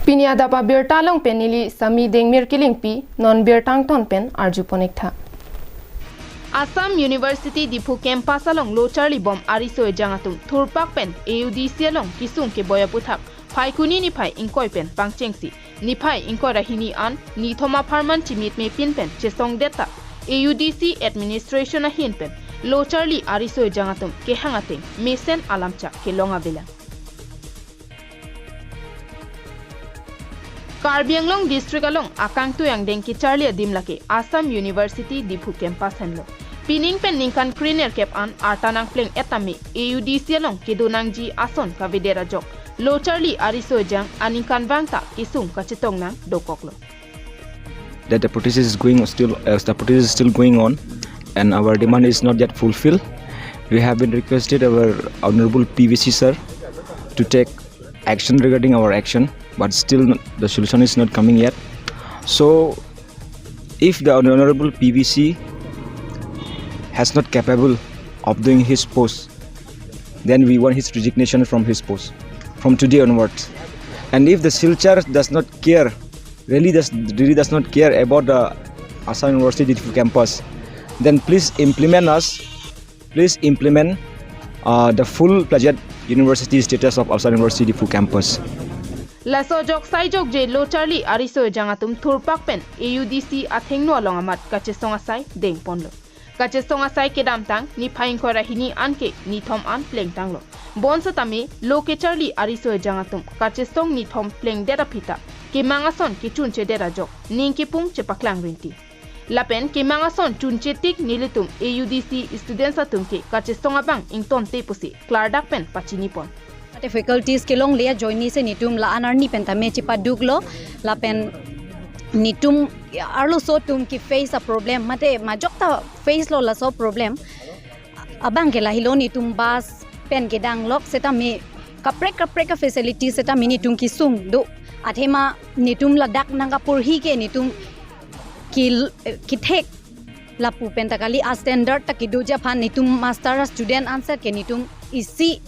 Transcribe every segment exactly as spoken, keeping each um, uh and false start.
Pini adap abirta along pen neli Sami Dengmir Kilingpi, non birta angton pen arjupon-ik tha. Assam University Diphu campus along lo charli bom ariso ejang atum thurpak pen A U D C along kesung keboi aputhak Phaikuni niphai ingkoi pen pangchengsi niphai ingkoi ra hini an nithom apharman chimitme pin pen chesongdet ta A U D C administration ahin pen lo charli ariso ejang atum kehang ateng mesen alamchak kelong avelang. Karbi Anglong district along akangtui angdeng kecharli adim lake Assam University Diphu campus henlo. Pining pen ningkan krenerkep an arta nangpleng-et tame A U D C along kedo nangji ason kavedet ajok lo charli ariso ejang aningkanvang ta kesung kachetong nang dokoklo. That the protest is going still, uh, the protest is still going on, and our demand is not yet fulfilled. We have been requested our honorable P V C sir to take action regarding our action, but still not, the solution is not coming yet. So, if the honorable P V C has not capable of doing his post, then we want his resignation from his post from today onwards. And if the Silchar does not care, really does really does not care about the Assam University Diphu campus, then please implement us. Please implement uh, the full-fledged university status of Assam University Diphu campus. Laso ajok sai jokje lo charli ariso ejang atum thurpak pen A U D C athengno along amat kachesong asai dengponlo. Kachesong asai kedamtang niphai ingkoi ra hini anke nithom an plengtanglo. Bonsetame lo kecharli ariso ejang atum kachesong nithom plengdet aphi ta kemang ason kechunchedet ajok ning kepung chepaklang rinti. Lapen kemang ason chunchetik nelitum A U D C students atum ke kachesong abang ingtonte pusi klardak pen pachinipon. Mate faculties kelongle ajoine si netum la-an arni pen tame chepaduklo, lapen netum arloso atum ke face a problem, mate majok ta face lo laso problem. Abang ke lahelo, netum bus pen kedanglok setame kaprek kaprek a facilities setame netum kesung do. Athema netum ladak nangkaporhi ke netum ki kethek lapu pen ta kali, a standard ta kedoji aphan netum master, student anset ke netum isi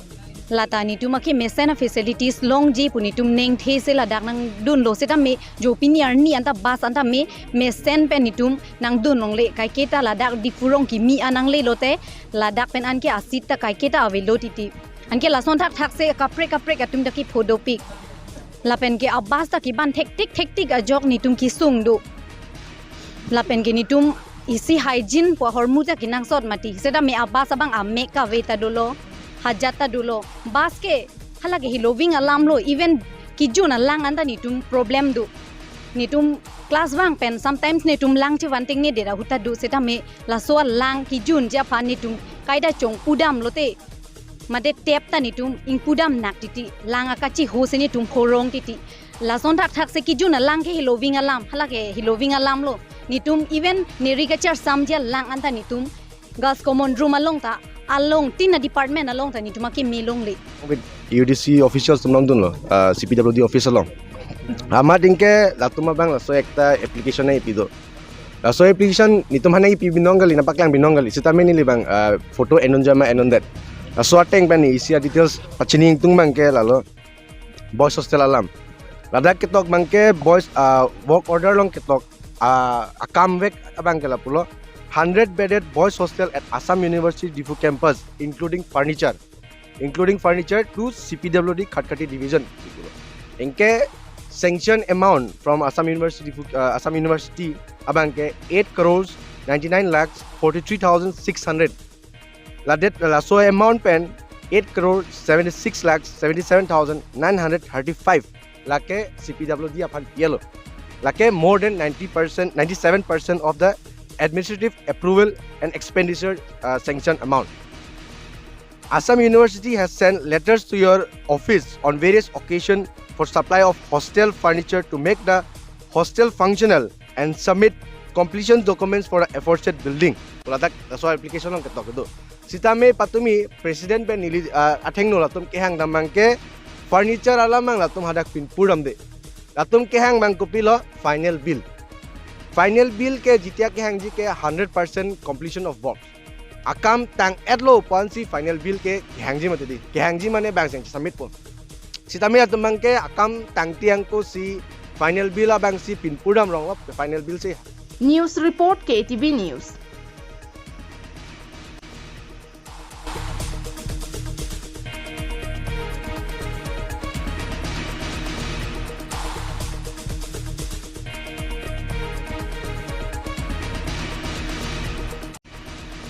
lata netum akemesen a facilities longji pu netum nengthe si ladak nangdunlo setame jo pini arni anta bus anta me mesen pen netum nangdun longle, kaiketa ladak Diphu rong kimi an nangle lote ladak pen anke a seat ta kaiketa avelo titi. Anke lason thakthak si kaprek kaprek atum ta kepho dopik. Lapen ke a bus ta keban thektik thektik ajok netum kesung do. Lapen ke netum isi hygiene pu ahormu ta kenangsot mati. Setame a bus abang amek kave ta dolo, hajat ta dolo. Bus ke hala ke hiloving alam lo, even kejun alang anta netum problem do. Netum class vang pen sometimes netum lang chevan tengne dera huta do setame laso alang kejunji aphan netum kaita chongpudam lote. Mate tap ta netum ingpudam nak titi, lang akachiho si netum phorong titi. Lason thakthak si kejun alang ke hiloving alam, hala ke hiloving alam lo. Netum even neri kachersamji alang anta netum girls common room along ta, along tin a department along ta netum akeme longle. With U D C officials atum nangdunlo, uh, C P W D office along. Amat ingke latum abang laso ekta application nangkipi do. Laso application netum aphan nangkipi binong kali, nangpaklang binong kali. Setame neli abang, uh, photo en-un jama en-un det. Laso ateng pen isi a details pachini ingtung abang ke lalo boys hostel alam. Ladak ketok abang ke boys, uh, work order along ketok, uh, akamvek abang ke lapulo, hundred bedded boys hostel at Assam University Diphu campus, including furniture, including furniture to C P W D Khatkhati division. Ingke sanction amount from Assam University, uh, Assam University abang ke eight crores ninety-nine lakhs forty-three thousand six hundred. Ladet laso amount pen eight crore seventy-six lakhs seventy-seven thousand nine hundred thirty-five lake C P W D aphan pilo. Lake more than ninety percent, ninety-seven percent of the administrative approval and expenditure, uh, sanction amount. Assam University has sent letters to your office on various occasions for supply of hostel furniture to make the hostel functional and submit completion documents for the aforesaid building. Ladak laso application along ketok do. Setame patumi president pen neli, ah, athengno latum kehang dam abang ke furniture alam abang latum hadak pinpur damde. Latum kehang abang kopilo, final bill. Final bill ke jitia kehangji ke hundred percent completion of work. Akam tang-etlo pu ansi final bill ke kehangji mati di. Kehangji mane bang seng submit pon. Sitame atum abangke akam tangti angko si final bill abang si pinpurdam rong op final bill si. News report, K T V News.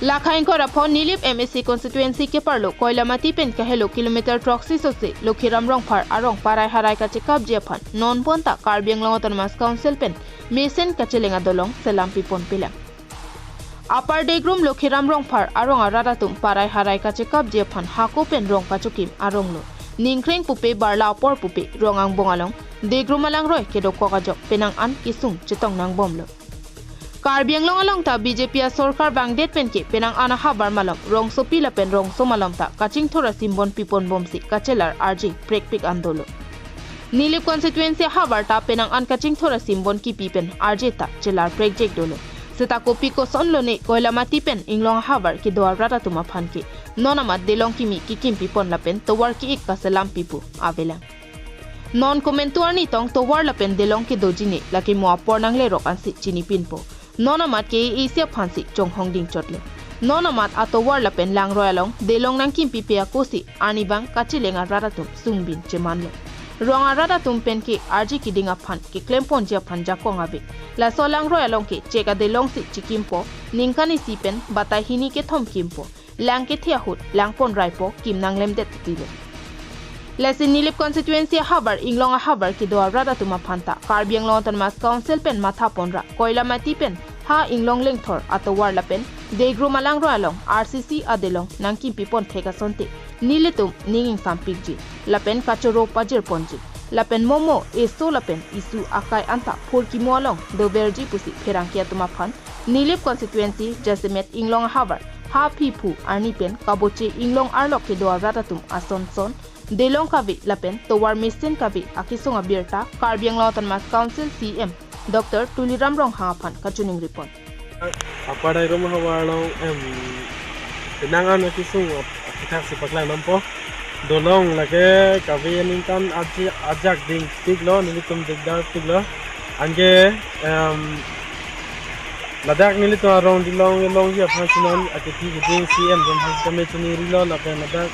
Lakha ingkoi ra pho Nilip M A C constituency keparlo Koilamati pen kahelo kilometer throksi sose Lokhiram Rongphar arong parai harai kachekapji aphan non bonta Karbi Anglong Autonomous Council pen mesen kacheleng adolong selam pipon pilang. Upper Degrum Lokhiram Rongphar arong arat atum parai harai kachekapji aphan hako pen rong kachokim arong lo. Ningkreng pupe barla apor pupe rong angbong along Degrum alangroi kedokok ajok penang an kesung chetong nangbomlo. Karbi Anglong along ta B J P asorkar vangdet penke penang an ahavar malom rongsopi lapen rongso malom ta kachingthur asimbon pipon bomsi kachelar arje prekpik an dolo. Nilip constituency ahavar ta penang an kachingthur asimbon kipi pen arje ta chelar prekjek dolo. Seta kopi kosonlo ne Koilamati pen inglong ahavar kedo arat atum aphan ke non amat delong kimi kikim pipon lapen tovar ki-ik kaselam pipu avelang. Non komentu arni tong tovar lapen delong kedoji ne lake mo apor nanglerok ansi chinipinpo. Non amat ke isi aphansi chonghong dingchotlo. Non amat atovar lapen langroi along delong nangkim pipe akosi arnivang kacheleng arat atum sungbin chemanlo. Rong arat atum penke arje keding aphan keklemponji aphan jakong ave. Laso langroi along ke chek adelongsi chikimpo, ningkan isi pen batai hini kethom kimpo. Lang kethe ahut langpon raipo kim nanglemdet titilo. Lasi Nilip constituency ahavar inglong ahavar kedo arat atum aphan ta Karbi Anglong Autonomous Council pen matha ponra Koilamati pen ha inglong lengthor atovar lapen Degrum alangroi along R C C adelong nangkim pipon thek asonte nelitum ning ingsampikji lapen kachoro pajirponji lapen momo eso lapen isu akai anta phurkimo along doverji pusi pherangke atum aphan Nilip constituency jasemet inglong ahavar ha phiphu arni pen kaboche inglong arlok kedo arat atum ason son delong kave lapen tovar mesen kave akesung abirta Karbi Anglong Autonomous Council C M Doctor Tuliram Ronghang aphan kachiningripon. Upper Degrum ahavar along em penang an akesung ap- apithaksi paklang nampo. Dolong lake kave ningkan aji- ajak dingpiklo, nelitum dikdarpiklo. Anke em ladak nelitum arong dilong longji aphan si non akethi keding C M atum aphan sitame chiningrilo lapen ladak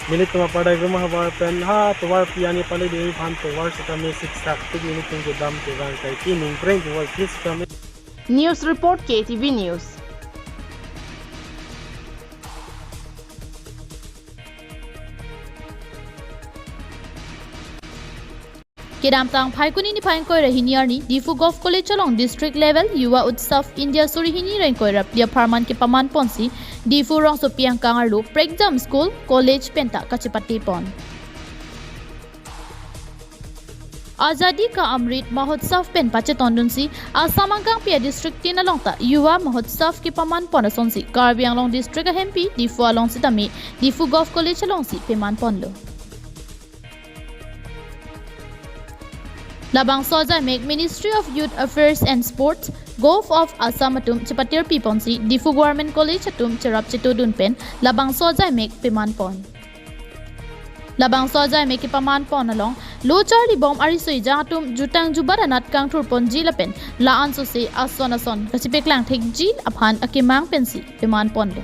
nelitum Upper Degrum ahavar pen ha tovar pi ani pale dei aphan tovar sitame siksak tik nelitum kedam kevang kaike ningkreng tovar pi sitame. News report, K T V News. Kedamtang Phaikuni niphai ingkoi ra hini arni Diphu Govt College along District Level Yuva Utsav India suri hini ra ingkoi ra phli apharman kepaman ponsi Diphu rongsopi angkang arlo prekjam school, college penta kachepate pon. Azadi Ka Amrit Mahotsav pen pachetondunsi Assam angkangpi a-district tin along ta Yuva Mahotsav kepaman pon asonsi Karbi Anglong district ahempi Diphu along sitame Diphu Govt College alongsi peman ponlo. Labangso ajaimek Ministry of Youth Affairs and Sports, Govt of Assam atum chepatir piponsi Diphu Government College atum cherap chetodun pen labangso ajaimek peman pon. Labangso ajaimek kepaman pon along lo charlibom ariso ejang atum jutang jubat anat kangthur ponji lapen la-an sose ason ason kachepeklang thekji aphan akemang pensi peman ponlo.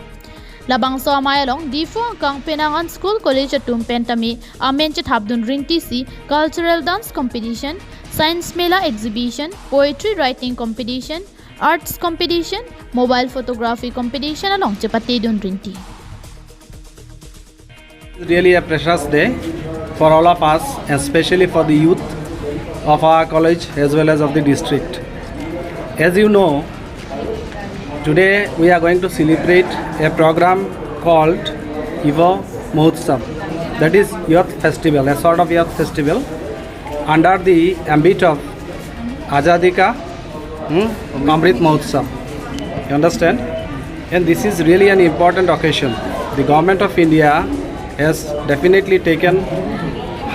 Labangso amei along Diphu angkang penang an school college atum pen tame amen chethapdun rinti si cultural dance competition, science mela exhibition, poetry writing competition, arts competition, mobile photography competition along chepatedun rinti. Really a precious day for all of us, especially for the youth of our college as well as of the district. As you know, today we are going to celebrate a program called Yuva Mahotsav, that is Youth Festival, a sort of youth festival under the ambit of Azadi Ka hmm, Amrit Mahotsav. You understand? And this is really an important occasion. The government of India has definitely taken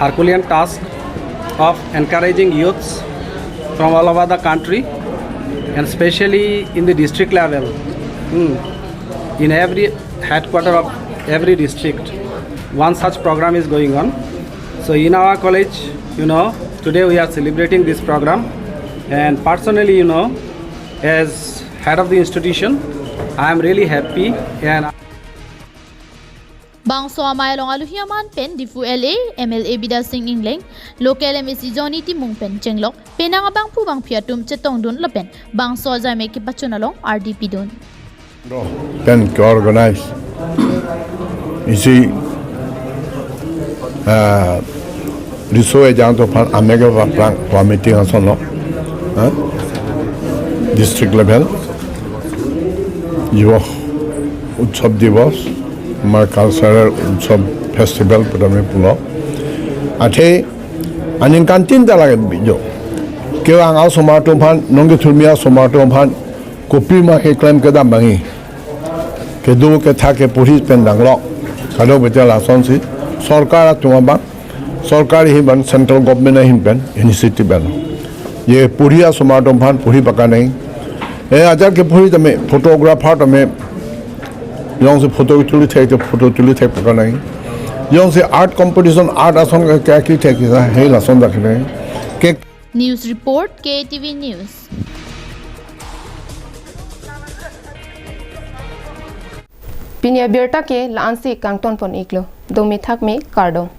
Herculean task of encouraging youths from all over the country and specially in the district level. Hmm, in every headquarter of every district, one such program is going on. So in our college, you know, today we are celebrating this program, and personally, you know, as head of the institution, I am really happy, and Bangso amei along aluhi aman pen Diphu L A, M L A Bidya Sing Engleng, local M A C Johnny Timung pen chenglok, penang abangphu bangphi atum chetongdun lapen bangso ajaimek kepachun along ardi pidun. Pen ke-organize isi, ah, riso ejang atum aphan amek kepaphrang committee asonlo, ah, district level Yuva Utsav Divas, amar cultural utsav festival pu tame pulo. Athe aningkan tin ta lake bijo. Kevang asomar atum aphan, nonke thurmi asomar atum aphan, kopima keklem kedam abang, kedo kethak keporhi pen danglo. Kadokave ta lasonsi sorkar atum abang, sorkar ahin pen, central government ahin pen initiative pen. Je porhi asomar atum aphan porhi pakanai. E ajat keporhi tame, photographer tame, jongsi photo tuli thek te photo tuli thek pakanai. Jongsi art competition, art ason ke, ke ki thek kisa, he lason dak nai. Ke News report, K T V News. Pini abirta ke la-ansi kangton pon iklo. Dome thakme, kardom.